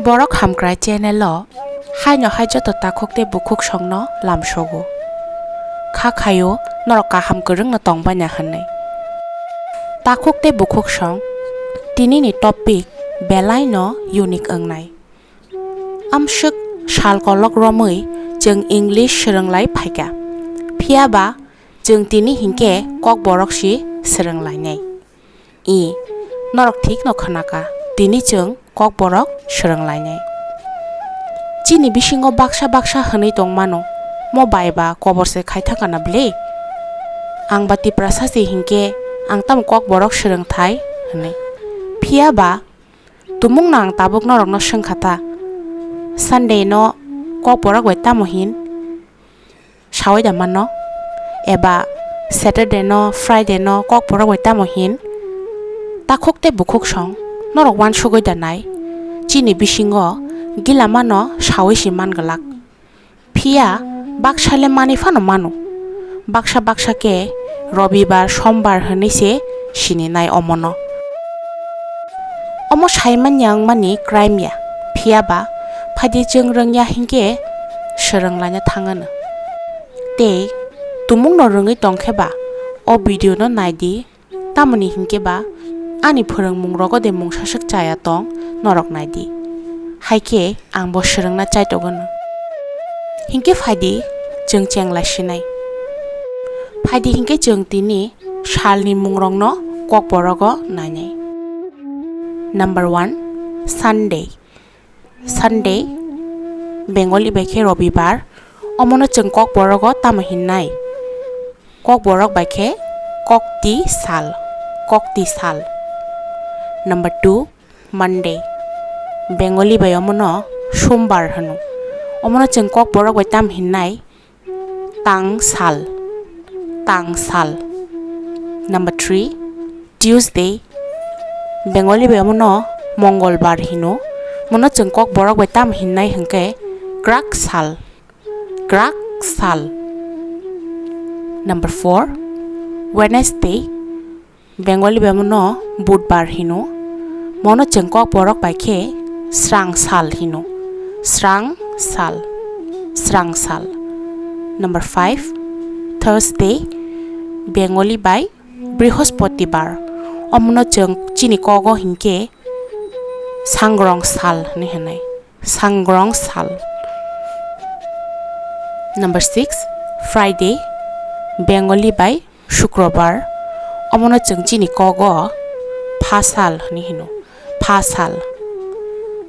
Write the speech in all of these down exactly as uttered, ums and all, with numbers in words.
Borok Hamkrai channel o haino hai joto takhuk tei bukhuk songno lamsogo. Kha khaio norok kaham kwrwngno tongbaina hwnwi. Takhuk tei bukhuk song tinini topic belaino unique wngnai. Amswk sal kolok romwi chwng English swrwnglai phaikha. Phiyaba chwng tini hinkhe Kokborok si swrwnglainai. I, norok thikno khwnakha, tini chwng Kokborok swrwnglainai. Chini bisingo baksa baksa hwnwi tongmano, mo bai ba kobor se khaithakana bwle? Ang ba Tiprasa se hinkhe ang tamo Kokborok swrwngthai hwnwi. Phiyaba tumungno ang tabuk norokno swngkha ta, Sunday no Kokborok bai tamo hin sawi da mano? Eba Saturday no, Friday no Kokborok bai tamo hin? Takhuk tei bukhuk song, norok uansugwi da nai? Chini bisingo gila mano sawi si man glak. Phiya baksa le manwi phano mano. Baksa baksa khe Robibar, Sombar hwnwi se sininai omono. Omo sai manya wngmani crime ya, phiyaba phaidi chwng rwngya hinkhe swrwnglaina thangano. Tei tumungno rwngwi tongkhe ba o video no naidi, tamoni hinkhe ba ani phwrwngmung rogo de mungsa swk chaya tong norok naidi. Haikhe ang bo swrwngna chaitogwno. Hinkhe phaidi chwng chenglai sinai. Phaidi hinkhe chwng tini salni mungrokno Kokborogo nainai. Number one, Sunday. Sunday, Bengali bai khe Robibar, omono chwng Kokborogo tamo hinnai? Kokborok bai khe Kokti sal, Kokti sal. Number two, Monday, Bengali bai omono Sombar hwno, omono chwng Kokborok bai tamo hinnai? Tangsal, tangsal. Number three, Tuesday. Bengali bai omono Mongolbar hino. Mono chwng Kokborok bai tamo hinnai hinkhe Kraksal, Kraksal. Number four, Wednesday. Bengali bai mono Budbar hino. Mono chwng Kokborok bai khe Srangsal hino. Srangsal. Srangsal. Number five, Thursday. Bengali bai Brihospatibar. Omono chwng chini kogo hinkhe Sangrong sal hinwi hwnwi. Sangrong sal. Number six, Friday, Bengali bai Shukrobar. Omono chwng chini kogo Phasal hinwi hino. Phasal.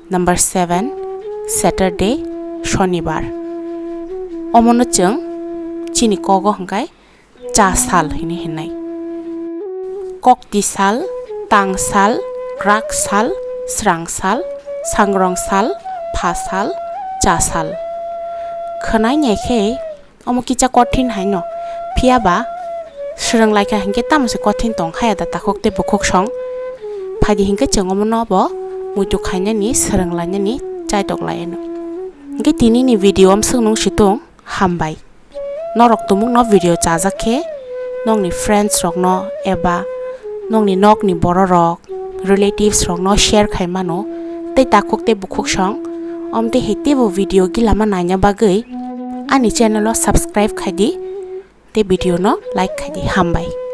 Number seven, Saturday, Shonibar. Omono chwng chini kogo hwnkhe Chasal hinwi hwnwi. Koktisal, Tangsal, Kraksal, Srangsal, Sangrongsal, Phasal, Chasal. Khwnai nai khe omo kisa kothin haino. Phiyaba swrwng laikha hinkhe tamo se kothin tong khaya da takhuk tei bukhuk song. Phaidi hinkhe chwng omono bo muitu khainani swrwng lainani chaitok lai anw. Hinkhe tinini video amswk nung situng hambai. Norok tumungno video chajak khe nokni friends rokno eba nokni nokni bororok, relatives rokno share khai mano tei takhuk tei bukhuk song. Omtwi hai teibo video gilama naina bagwi ani channel o subscribe khai di tei video no like khai di. Hambai.